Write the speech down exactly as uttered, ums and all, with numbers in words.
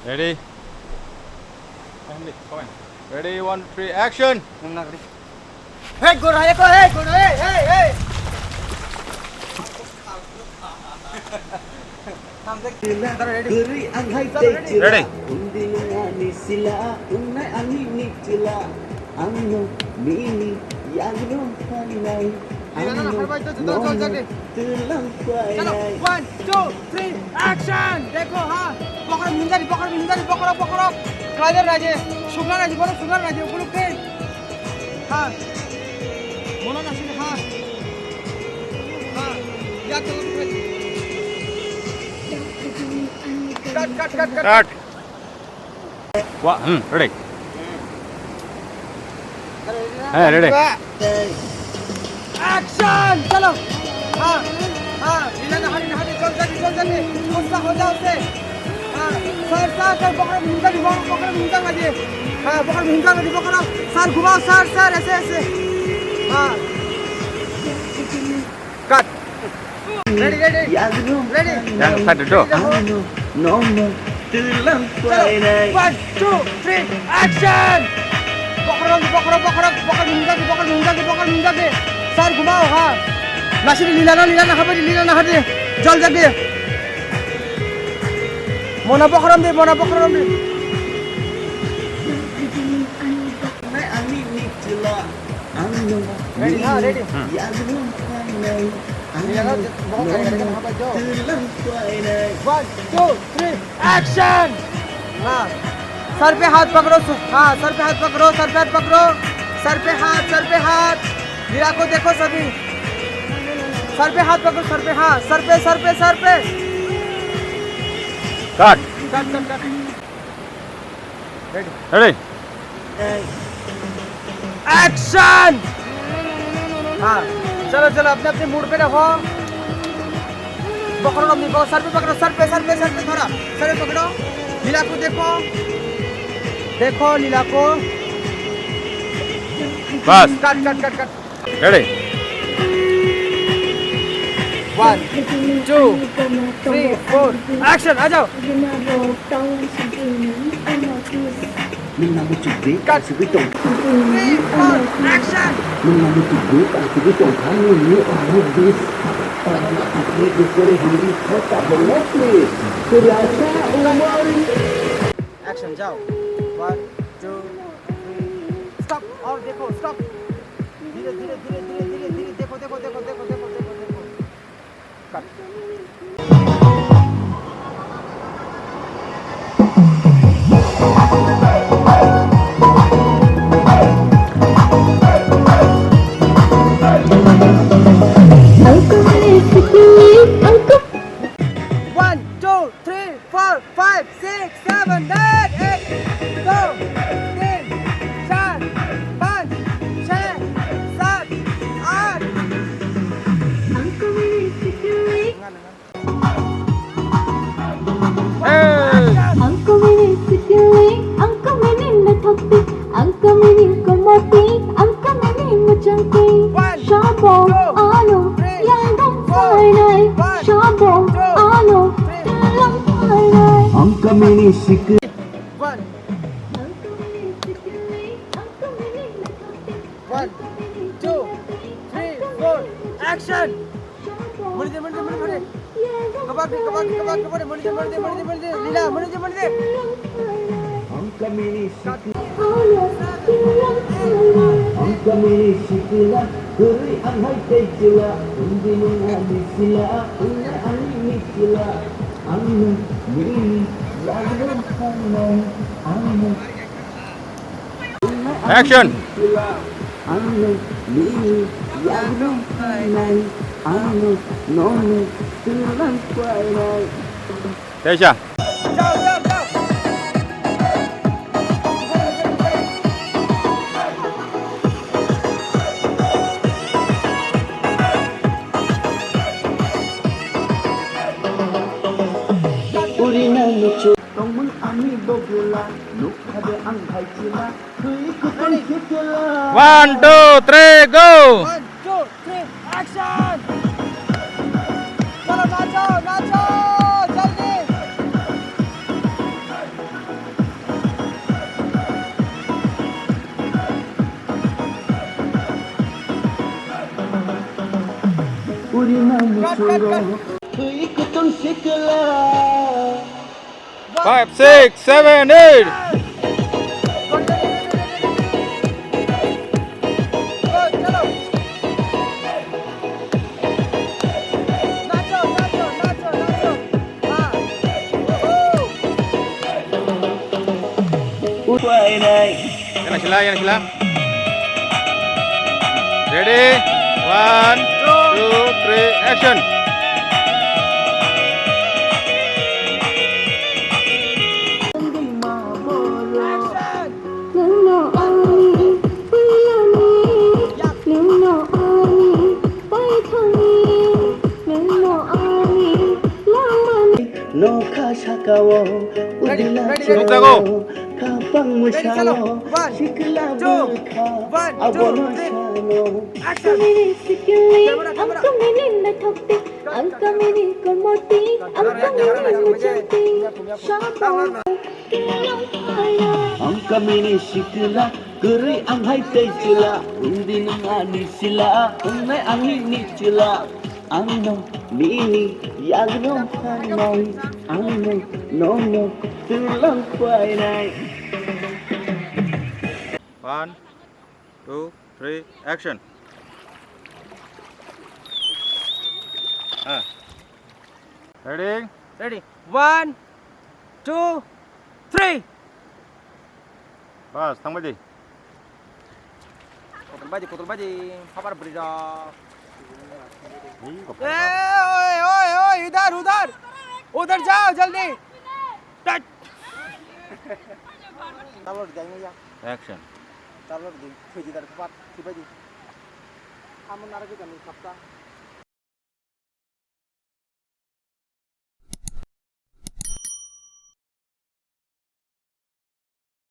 Ready? Ready, one, three, action! Hey, go, hey, go, hey, go, hey, hey, hey! Ready? One, two, three, action! Dekho, ha! Bokhorok himjari, bokhorok himjari, bokhorok, bokhorok! Raja, raja, sukna raja, bono sukna raja, ukuluk khe! Ha! Mono nasik, ha! Ha! Ya, chalo, khe! Cut, cut, cut, cut! Cut. Wa-, hmm, ready. Hey, ready. Action! Chalo! Ha! Ha! Nila na hari, hari, jol jagi, jol jagi. Gussa ho jao se. Ha! Sir, sir, sir, bokhorok himjak di, bokhorok, bokhorok himjak lagi. Ha! Bokhorok himjak lagi, bokhorok. Sir, ghumao, sir, sir, aise, aise. Ha! Cut. Ready, ready. Ready. Yang satu tu. Ready, ho. Chalo. One, two, three, action. Bokhorok, bokhorok, bokhorok, bokhorok himjak di, bokhorok himjak di, bokhorok himjak di. Sir, ghumao, ha. Nasik di, lila na, lila na, haba di, lila na, haba di. Jol jagi. Mona bokhorok di, mona bokhorok di. Ready, ha, ready. Hmm. One, two, three, action! हाँ, सर पे हाथ पकड़ो, स-, हाँ, सर पे हाथ पकड़ो, सर पे हाथ पकड़ो, सर पे हाथ, सर पे हाथ। हीरा को देखो सभी। सर पे हाथ पकड़ो, सर पे, हाँ, सर पे, सर पे, सर पे। Cut. Cut, cut, cut. Ready? Ready? Action! हाँ, चलो, चलो, अपने, अपने मूड पे रहो। पकड़ो, अपनी, पकड़ो, सर पे पकड़ो, सर पे, सर पे, सर पे थोड़ा, सर पे पकड़ो। लीला को देखो, देखो लीला को। बस। Cut, cut, cut, cut. Ready? One, two, three, four, action! आ जाओ। Cut. Three, four, action! Action, जाओ। One, two, three, stop। और देखो, stop। धीरे, धीरे, धीरे, देखो, देखो, देखो। Cut. One, two, three, four, five, six, seven, eight, eight, दो, तीन, चार, पाँच, छः, सात, आठ। Hey! Ang kumini sikili, ang kumini nathokti, ang kumini kumoti, ang kumini muchangti. One, Shabo, two, alo, three, yaldam four, fainai. One, Shabo, two, alo, three, yaldam fainai. Ang kumini sikili. One. Ang kumini sikili, ang kumini nathokti. One, two, three, four, action! Mani de, mani de, mani de, mani de. Kabak de, kabak de, kabak de, mani de, mani de, mani de, mani de. Lila, mani de, mani de. Ang kamini sikila, ang kamini sikila, kuri ang hai tei sila, hindi mo nga di sila, ang na ang ini sila, ang na mini, lagi ang na, ang na. Action! Teisa. Uri na mucho. Tongmung ani bogla, nukha de ang hai chila, twi kutung chikila. One, two, three, go! One, two, three, action! Chalo, nacho, nacho, jaldi! Five, six, seven, eight. Yana sila, yana sila. Ready? One, two, three, action. Nokha sakao, udila chao, kapang musao, sikla bwkha, abono sano. Ang kamini sikili, ang kamini nathokti, ang kamini komoti, ang kamini mujati, sabo. Ang kamini sikla, kwrwi ang hai tei chila, undi nung ani sila, ungnai ang nini chila. Ang no nini yagno phanai, ang no nono twlang painai. One, two, three, action. Ah. Ready? Ready. One, two, three. Bas, thangbai di. Kotor baji, kotor baji, phabar bwrwi rok. Oi, oi, oi, oi, idhar, udhar. Udhar jao, jaldi. Tat. Tablet jai ya. Action. Tablet di, thuji dar pat, thubai di. Amo nara kita ni sapta.